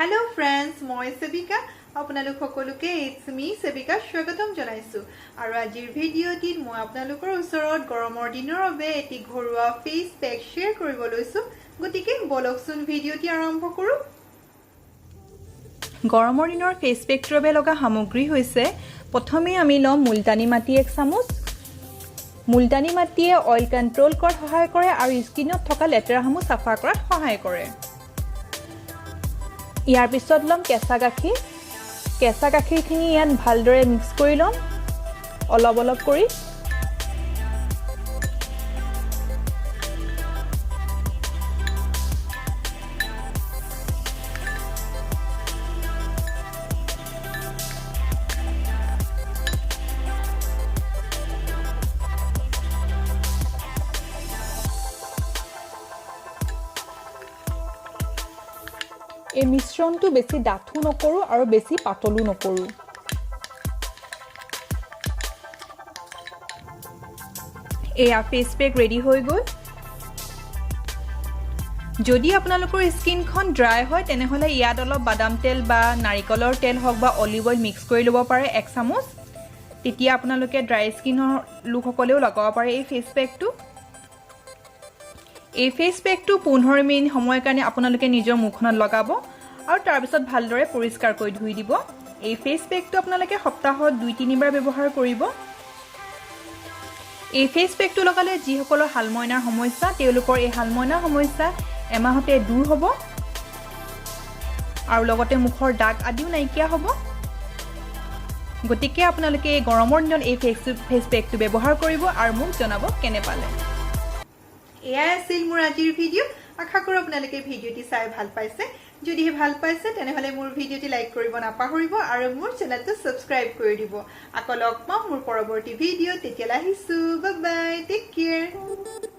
Hello' friends, মই সেবিকা, আপোনালোক সকলোকে it's মি সেবিকা স্বাগতম জনাইছোঁ। আৰু আজিৰ ভিডিঅ'টিত মই আপোনালোকৰ ওচৰত গৰমৰ দিনৰ বাবে এটি ঘৰুৱা ফেচ পেক শ্বেয়াৰ কৰিব লৈছোঁ। গতিকে ব'লকচোন, ভিডিঅ'টি আৰম্ভ কৰোঁ। গৰমৰ দিনৰ ফেচ পেকটোৰ বাবে লগা সামগ্ৰী হৈছে, প্ৰথমেই আমি ল'ম মুলতানী মাটি এক চামুচ। মুলতানী মাটিয়ে অইল কণ্ট্ৰল কৰাত সহায় কৰে আৰু স্কিনত থকা লেতেৰাসমূহ চাফা কৰাত সহায় কৰে। ইয়াৰ পিছত ল'ম কেঁচা গাখীৰ। কেঁচা গাখীৰখিনি ইয়াত ভালদৰে মিক্স কৰি ল'ম অলপ অলপ কৰি। এই মিশ্ৰণটো বেছি ডাঠো নকৰোঁ আৰু বেছি পাতলো নকৰোঁ। এয়া ফেচ পেক ৰেডি হৈ গ'ল। যদি আপোনালোকৰ স্কিনখন ড্ৰাই হয়, তেনেহ'লে ইয়াত অলপ বাদাম তেল বা নাৰিকলৰ তেল হওক বা অলিভ অইল মিক্স কৰি ল'ব পাৰে এক চামুচ। তেতিয়া আপোনালোকে ড্ৰাই স্কিনৰ লোকসকলেও লগাব পাৰে এই ফেচ পেকটো। এই ফেচ পেকটো 15 মিনিট সময়ৰ কাৰণে আপোনালোকে নিজৰ মুখখনত লগাব আৰু তাৰপিছত ভালদৰে পৰিষ্কাৰ কৰি ধুই দিব। এই ফেচ পেকটো আপোনালোকে সপ্তাহত দুই তিনিবাৰ ব্যৱহাৰ কৰিব। এই ফেচ পেকটো লগালে যিসকলৰ শালমইনাৰ সমস্যা, তেওঁলোকৰ এই শালমইনাৰ সমস্যা এমাহতে দূৰ হ'ব আৰু লগতে মুখৰ দাগ আদিও নাইকিয়া হ'ব। গতিকে আপোনালোকে এই গৰমৰ দিনত এই ফেচ পেকটো ব্যৱহাৰ কৰিব আৰু মোক জনাব কেনে পালে। এয়াই আছিল মোৰ আজিৰ ভিডিঅ'। আশা কৰোঁ আপোনালোকে ভিডিঅ'টি চাই ভাল পাইছে। যদিহে ভাল পাইছে, তেনেহ'লে মোৰ ভিডিঅ'টি লাইক কৰিব নাপাহৰিব আৰু মোৰ চেনেলটো ছাবস্ক্ৰাইব কৰি দিব। আকৌ লগ পাম মোৰ পৰৱৰ্তী ভিডিঅ'। তেতিয়ালৈ আহিছোঁ, বাই বাই, টেক কেয়াৰ।